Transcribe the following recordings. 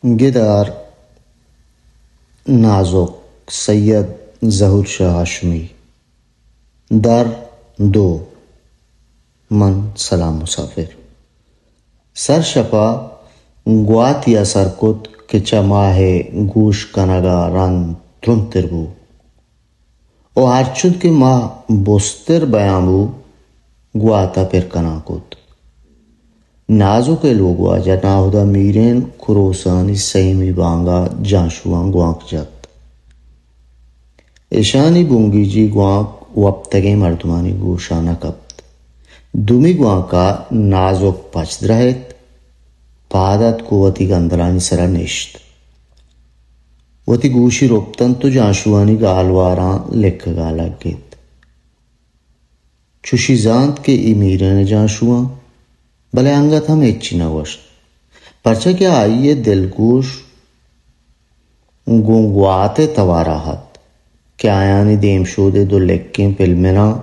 گدار نازک، سید ظہور شاہ ہاشمی۔ در دو۔ من سلام مسافر۔ سر شپا گواتی ءَ سر کت کہ چہ ماہ ءِ گوش کنگ ءَ رند ترندتر بو۔ و ہرچنت کہ ماہ بستر بیان بو، گوات ءَ پر کنان کت۔ نازک ءِ لوگواجہ ناہدا میرین کروسانی سیمی بانگا جانشواں گوانک جت۔ اشانی بنگیجی گوانک وپتگیں مردمانی گوشاں نہ کپت۔ دومی گوانکا نازک پچ درہت، پاد اتک و وتی گندلانی سرا نشت۔ وتی گوشی رپتنت و جانشوانی گالواراں لکگا لگت۔ چوشی زانت کہ اے میرین جانشواں، بلے انگت ہم ہچی نہ گوشت، پرچا کہ آئی ءِ دلگوش گوں گوات ءِ توارا ات کہ آیانی دیمشود ءِ دو لکیں پلمناں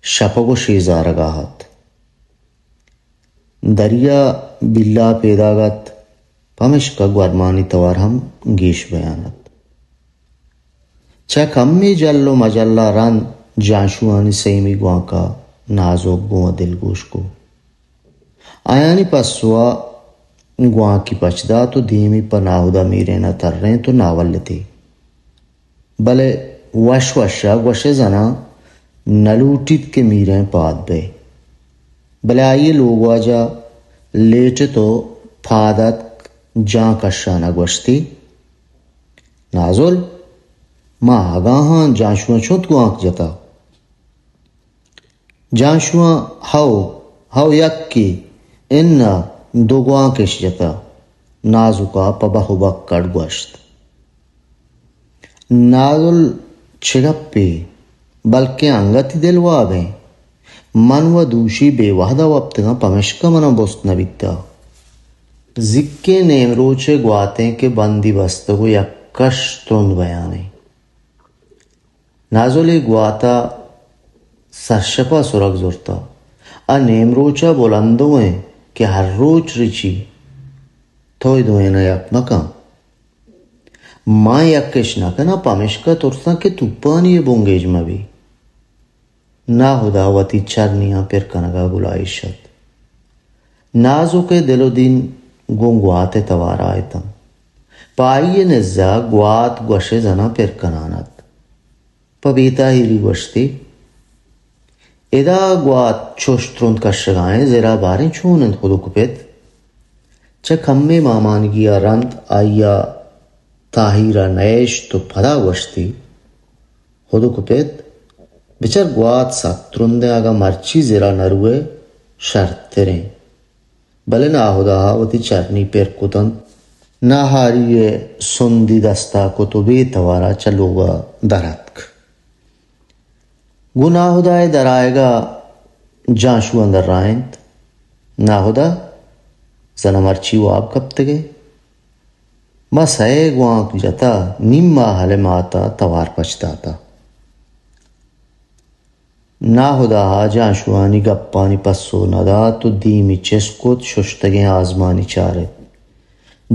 شپگ و شیزارگا ات۔ دریا بیلا پیداگ ات، پمشکا گورمانی توار ہم گیش بیان ات۔ چہ کمے جل و مجلا رند جانشوانی سیمی گوانکا نازک گوں دلگوش کو۔ آیانی پسوا گوانکی پچ دات و دیمی پہ ناہدا میرینا ترینت و ناولتی۔ بلے وش وشا گوشئے زناں نہ لوٹیت کہ میرین پاد بئے۔ بلے آئی ءِ لوگواجہ لیٹت و پاد اتک، جان کشانا گوشتی، نازل، ما آگاہاں جانشواں چنت گوانک جتا؟ جانشواں ہئو، ہئو یکے، اناں دو گوانک اش جتا۔ نازکا پہ بہ و بکڑ گوشت۔ نازل، چہ گپے؟ بلکیں انگتی دل واب ایں۔ من و دوشی بے وہدا وپتگاں، پمشکا منا بست نہ بیتا۔ زیکیں نیمروچے گواتیں کہ بندی بستگ و یک کش ترند بیانیں۔ نازل ءِ گواتا سرشپا سرگ زرتا۔ آ نیمروچا بلندو ایں کہ ہر روچ رچی۔ تو اے دوئیناں یک مکن۔ من یک اش نہ کناں، پمشکا ترساں کہ توپانی ءِ بنگیج مہ بی۔ ناہدا وتی چرنیاں پر کنگا گلائیش ات۔ نازک ءِ دل و دین گوں گوات ءِ توارا اتنت۔ پہ آئی ءِ نزا گوات گوشئے زناں پر کنان ات۔ پہ بے تاہیری گوشتی، ادا گوات چوش ترند کشگا ایں، زرا باریں چون انت خدک پت؟ چہ کمے مامانگی ءَ رند آئی ءَ تاہیر ءَ نئیشت و پدا گوشتی، خدک پت، بچار گوات سک ترندیں، اگاں مرچی زرا نروئے شرتریں۔ بلے ناہدا ءَ وتی چرنی پر کتنت، ناہاری ءِ سندی دستا کت و بے توارا چہ لوگا در اتک۔ گوں ناہدا ءِ درآیگا جانشواں درائینت، ناہدا، زنا مرچی واب کپتگئے؟ ما سئے گوانک جتا، نیم ماہل ءِ ماتا توار پچ داتا۔ ناہدا ءَ جانشوانی گپانی پسو نہ دات و دیمی چست کت، ششتگیں آزمانی چارت۔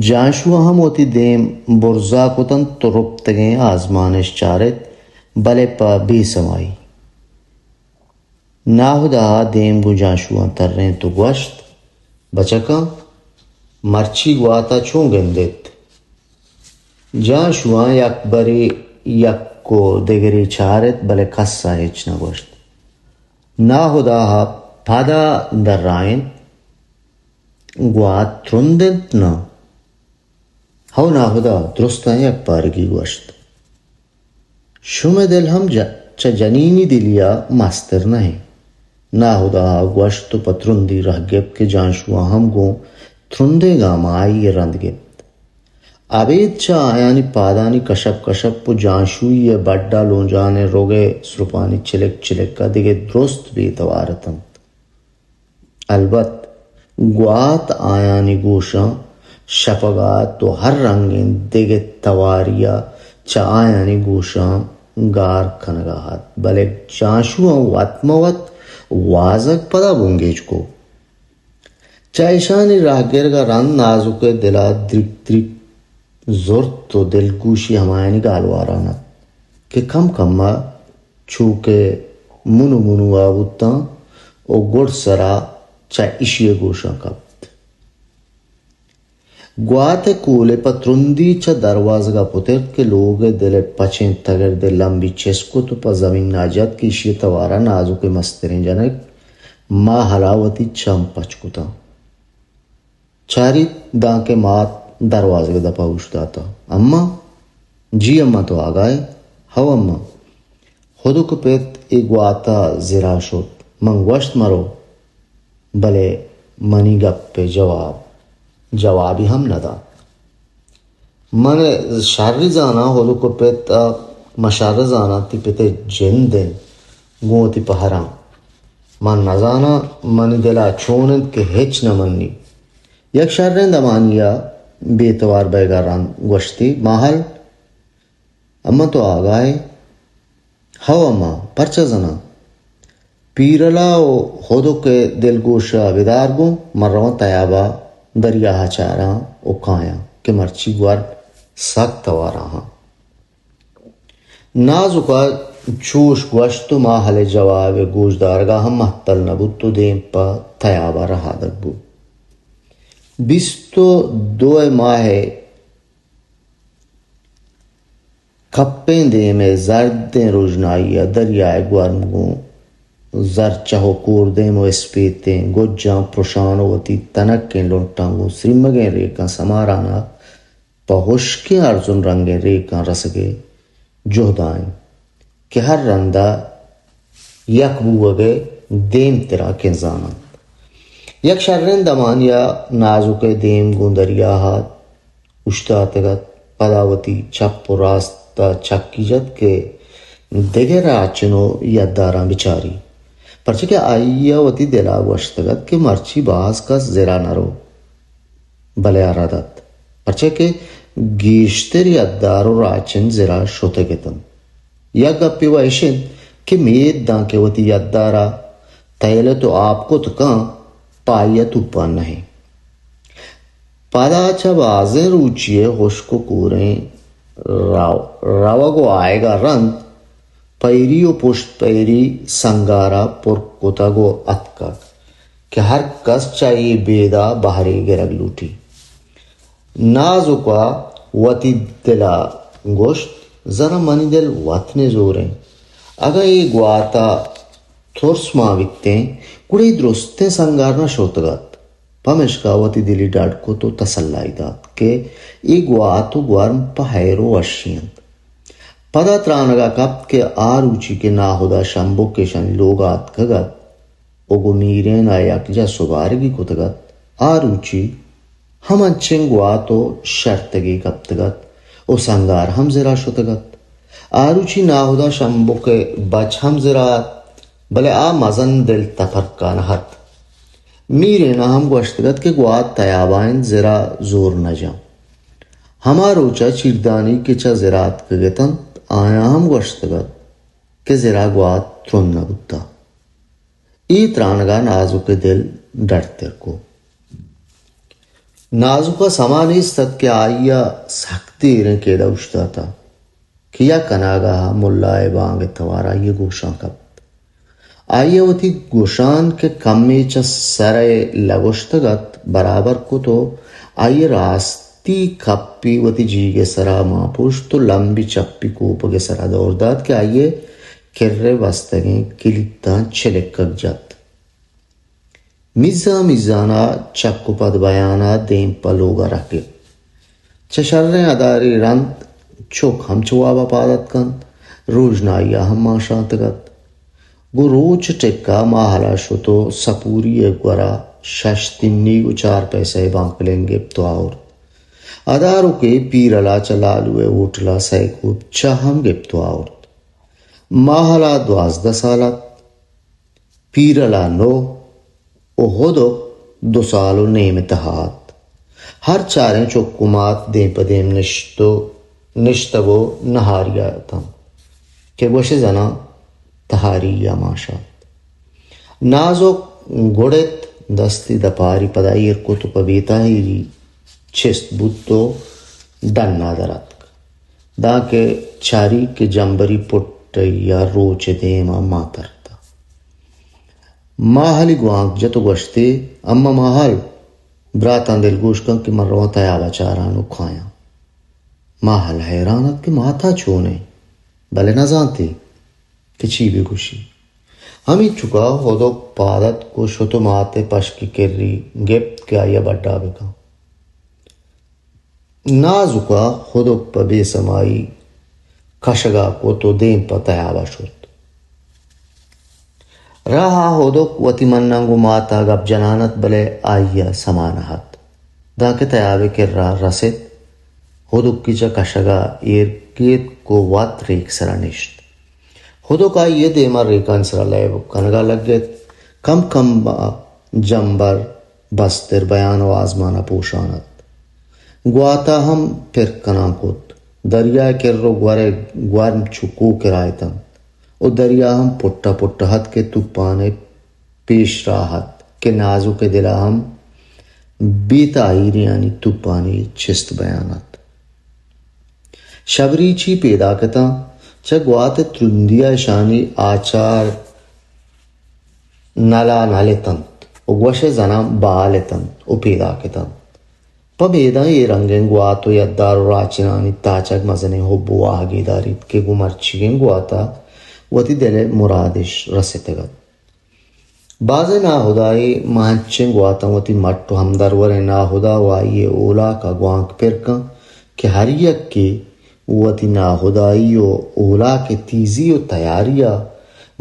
جانشواں ہم وتی دیم برزا کتنت و رپتگیں آزمانش چارت، بلے پہ بے سمائی۔ ناہدا ءَ دیم گوں جانشواں ترینت و گوشت، بچکاں، مرچی گواتا چون گندیت؟ جانشواں یک برے یک و دگرے چارت، بلے کسا ہچ نہ گوشت۔ ناہدا ءَ پدا درائینت، گوات ترند انت ناں؟ ہو ناہدا، درستاں یک بارگی گوشت۔ شمئے دل ہم ج-، چہ جنینی دلیا مستر نہ انت۔ ناہدا ءَ گوشت و پہ ترندی رہ گپت کہ جانشواں ہم گوں ترندیں گاماں آئی ءِ رند گپت۔ ابید چہ آیانی پادانی کشپ کشپ و جانشوئی ءِ بڈا لونجانیں رگ ءِ سرپانی چلک چلک ءَ دگہ درست بے توار اتنت۔ البت گوات آیانی گوشاں شپگ ءَ ات و ہر رنگیں دگہ تواری ءَ چہ آیانی گوشاں گار کنگ ءَ ات، بلے جانشواں وت مہ وت وازگ پدا بنگیج کو۔ چہ اشانی راہگرگ ءَ رند نازک ءِ دل ءَ دریک دریک زرت و دلگوشی ہمایانی گالواران ات کہ کم کم ء چو کہ منو منو ء بوتاں و گڈ سرا چہ ایشی ء گوشاں کپت۔ گوات ء کول ء پہ ترندی چہ دروازگ ء پترت کہ لوگ ء دل ء پچیں تگرد ء لمبی چست کت و پہ زمین ء جت کہ ایشی ء توار ء نازک ء مستریں جنک ماہل ء وتی چم پچ کتاں۔ چاریت دانکہ مات دروازگ ء دپ ء اوشتاتہ۔ اماں؟ جی اماں، تو آگاہ ئے؟ ہو اماں۔ ہدک ء پت اے گوات ء زرا شت۔ من گوشت مرو، بلے منی گپ ء جواب، جوابی ہم نہ دات۔ من شری زاناں ہدک ء پت ء، من شر زاناں تئی پت ء جند انت گوں وتی پہراں۔ من نزاناں منی دل ء چون انت کہ ہچ نہ منی۔ یک شریں دمانی ء بے توار بئیگ ء رند گوشتی، ماہل، اماں تو آگاہ ئے؟ ہو اماں، پرچا زناں؟ پیرلا و ہدک ء دلگوش ء بدار گوں، من رواں تیاب ء دریا ء چاراں و کایاں کہ مرچی گور سک توار ء آں۔ نازک ء چوش گوشت و ماہل ء جواب ء گوشدارگ ء ہم مہتل نہ بوت و دیم پہ تیاب ء رہادگ بوت۔ بیست و دو ء ماہ ء کپیں دیم ء زردیں روژنائی ء دریا ء گورم گوں زرچہ و کوردیم و اسپیتیں گجاں پرشان و وتی تنکیں لنٹاں گوں سریمگیں ریکاں سماران ء پہ ہشکیں ارزن رنگیں ریکاں رسگ ء جہد ء انت کہ ہر رند ء یک بوگ ء دیمترا کنزان انت۔ یک شریں دمانی ء نازک ء دیم گوں دریا ء اوشتاتگ ات، پدا وتی چپ و راست ء چکی جت کہ دگہ راچن و یداراں بچاری، پرچہ کہ آئی ء وتی دل ء گوشتگ ات کہ مرچی باز کس زرا نہ رو۔ بلے آ رد ات، پرچا کہ گیشتر یدار و راچن زرا شتگ اتنت۔ یک گپے و اش انت کہ مید داں کہ وتی یدارا تیلت و آپ کت کن، پہ آئی ء توپان نہ انت۔ پدا چہ بازیں روچی ء ہشک و کوریں رو-، روگ و آیگ ء رند پیری و پشت پیری سنگار ء پر کتگ و اتکگ کہ ہر کس چہ اے بید ء بہرے گرگ لوٹی۔ نازک ء وتی دل ء گوشت، زاناں منی دل وت نزور انت۔ اگاں اے گوات ء ترس مان بیتیں، گڑا اے درستیں سنگار نہ شتگ ات۔ پمشکا وتی دلی ڈڈ کت و تسلائی دات کہ اے گوات و گورم پہ ہیر و وشی انت۔ پدا ترانگا کپت کہ آ روچی کہ ناہدا شمبک ایشانی لوگا اتکگ ات و گوں میرین ء یکجا سبارگی کتگ ات، آ روچی ہم انچیں گوات و شرتگے کپتگ ات و سنگار ہم زرا شتگ ات۔ آ روچی ناہدا شمبک ء بچ ہم زرا ات، بلے آ مزن دل تپرکا نہ ات۔ میرین ء ہم گوشتگ ات کہ گوات تیابا انت، زرا زور نہ جاں۔ ہما روچ ء چیردانی کہ چہ زرا اتکگ اتنت، آیاں ہم گوشتگ ات کہ زرا گوات ترند نہ بوتہ۔ اے ترانگا نازک ء دل ڈڈتر کو۔ نازک ء سما نیست ات کہ آئی ء سک دیریں کیدا اوشتاتہ کہ یک اناگاہ ء ملا ء بانگ ء توار آئی ء گوشاں کپت۔ آئی ء وتی گوشان کہ کمے چہ سر ء لگوشتگ ات، برابر کت و آئی ء راستی کپی وتی جیگ ء سرا مان پوشت و لمبی چپی کوپگ ء سرا دور دات کہ آئی ء کر ء بستگیں کلیتاں چلکگ جت۔ میزان میزان ء چک و پد بیان ء دیم پہ لوگ ء رکت۔ چہ شریں ادارے رند چک ہم چہ واب ء پاد اتکنت، روژنائی ء ہم مانشانتگ ات۔ گوں روچ ٹک ء ماہل ء شت و سپوری ء گورا شش تنیگ و چار پیسہ ء بانکلین گپت و آورت۔ ادارکے پیرل ء چہ لالو ء ہوٹل ء سئے کوپ چہ ہم گپت و آورت۔ ماہل ء دوازدہ سال ات۔ پیرل ء نو و ہدک دو سال و نیم ء تہا ات۔ ہر چاریں چک و مات دیم پہ دیم نشت و نشتگ و نہاری ء اتنت کہ گوشے زناں تہاری ء مانشات۔ نازک گڑت دستی دپاری پدا ایر کت و پہ بے تاہیری چست بوت و ڈن ءَ در اتک، دانکہ چاری کہ جمبری پٹ ءَ یا روچ ءِ دیم ءَ ماں ترت ءَ۔ ماہلی گوانک جت ءُ گوشت ئے، اماں ماہل، براتاں دلگوش کن کہ من رواں تیاب ءَ چاراں ءُ کایاں۔ ماہل حیران ات کہ مات ءَ چون ایں، بلے نہ زانت ئے کہ چی بہ گوشی۔ ہمینچک ءَ ہدک پاد اتک ءُ شت ءُ مات ءِ پشک ءِ کری گپت کہ آئی ءَ بڈا بہ کن۔ نازک ءَ ہدک پہ بے سمائی کشگ ءَ کت ءُ دیم پہ تیاب ءَ شت۔ راہ ءَ ہدک وتی مناں گوں مات ءَ گپ جنان ات، بلے آئی ءَ سما نہ ات۔ دانکہ تیاب ءِ کرا رست، ہدکی چہ کشگ ءَ ایر گیتک ءُ وت ریک سرا نشت۔ ہدک آئی ءِ دیم ءَ ریکانی سرا لیب کنگ ءَ لگت۔ کم کم ءَ جمبر بستر بیان ءُ آزمان ءَ پوشان ات۔ گوات ءَ ہم پر کنان کت۔ دریا ءِ کر ءُ گور ءِ گورم چو کوہ کرا اتنت ءُ دریا ہم پٹ ءَ پٹ ءَ ات کہ توپان ءِ پیش راہ ات کہ نازک ءِ دل ءَ ہم بے تاہیریانی توپانی چست بیان ات۔ شبریچی پیداک اتاں، چہ گوات ءِ ترندی ءَ اشانی آچار نلا نل اتنت ءُ گوش ءِ زناں بال اتنت ءُ پیداک اتنت۔ پہ میداں اے رنگیں گوات ءُ یدار ءُ راچنانی تاچگ مزنیں حب ءُ واہگے داریت کہ گوں مرچیگیں گوات ءَ وتی دل ءِ مرادش رستگ ات۔ بازیں ناہدائی ماں انچیں گواتاں وتی مٹ ءُ ہمدروریں ناہدا ءُ آئی ءِ اولاک ءَ گوانک پر کن کہ ہر یکے وتی ناہدائی ءُ اولاک ءِ تیزی ءُ تیاری ءَ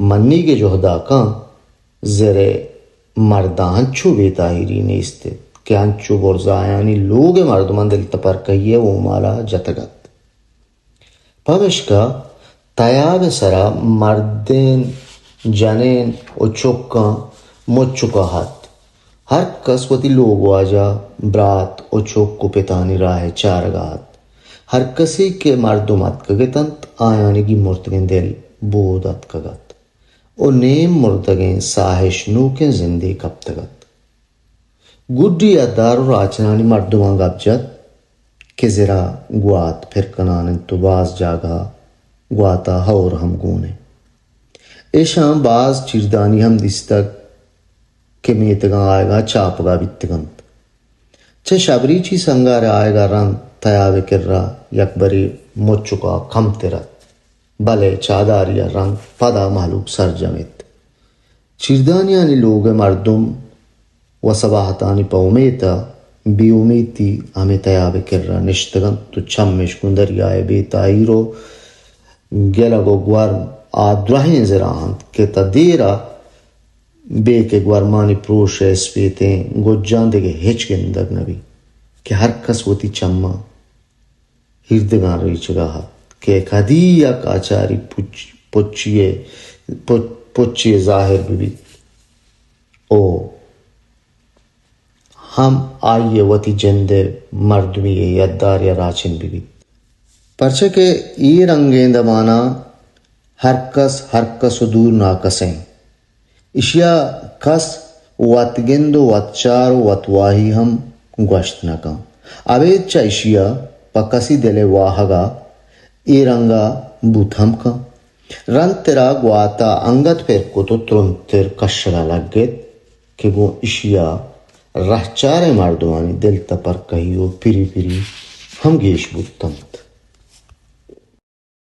منیگ ءِ جہد ءَ کن۔ زر ءِ مرداں انچو بے تاہیری نیست ات کہ انچو برزایانی لوگ ءِ مردماں دل تپرکہی ءِ اومال ءَ جتگ ات۔ پمشکا تیاب ءِ سرا مردین، جنین ءُ چکاں مچکا ات۔ ہر کس وتی لوگ واجہ، برات ءُ چک ءُ پتانی راہ ءِ چارگ ءَ ات۔ ہر کسے کہ مردم اتکگ اتنت، آیانی گیمرتگیں دل بود اتکگ ات ءُ نیم مردگیں ساہش نوکیں زندے کپتگ ات۔ گڈی ءَ دار ءُ راچنانی مردماں گپ جت کہ زرا گوات پر کنان انت ءُ باز جاگہ ءَ گوات ءَ ہئور ہم گون انت۔ ایشاں باز چیردانی ہم دیستگ کہ میتگاں آیگ ءَ چاپگ ءَ بیتگ انت۔ چہ شبریچی سنگار ءِ آیگ ءَ رند تیاب ءِ کرا یکبرے مچک ءَ کمتر ات، بلے چاہداری ءَ رند پدا مہلوک سرجم ات۔ چیردانیانی لوگ ءِ مردم وسباہتانی پہ امیت ءَ بے امیتی ہمے تیاب ءِ کرا نشتگ انت ءُ چم اش گوں دریا ءِ بے تاہیر ءُ گلگ ءُ گورم آ درہیں زراں انت کہ تاں دیر ءَ بے کہ گورمانی پروش ءِ اسپیتیں گجاں دگہ ہچ گندگ نہ بیت کہ ہر کس وتی چماں ہیردگاں ریچگ ءَ ات کہ کدی یک آچاری پچ-، پچی ءِ، پچ-، پچی ءِ ظاہر بہ بیت ءُ ہم آئی ءِ وتی جند ءِ مردمی ءِ یدار ءَ راچن بہ بیت۔ پرچا کہ اے رنگیں دماناں ہر کس ہر کس ءَ دور ناکس انت۔ ایشی ءَ کس وت گند ءُ وت چار ءُ وت واہی ہم گوشت نہ کن۔ ابید چہ ایشی ءَ پہ کسی دل ءِ واہگ ءَ اے رنگ ءَ بوت ہم کن۔ رندتر ءَ گوات ءَ انگت پر کت ءُ ترندتر کشگ ءَ لگت کہ گوں ایشی ءَ رہچاریں مردمانی دل تپرکہی ءُ پری پری ہم گیش بوت انت۔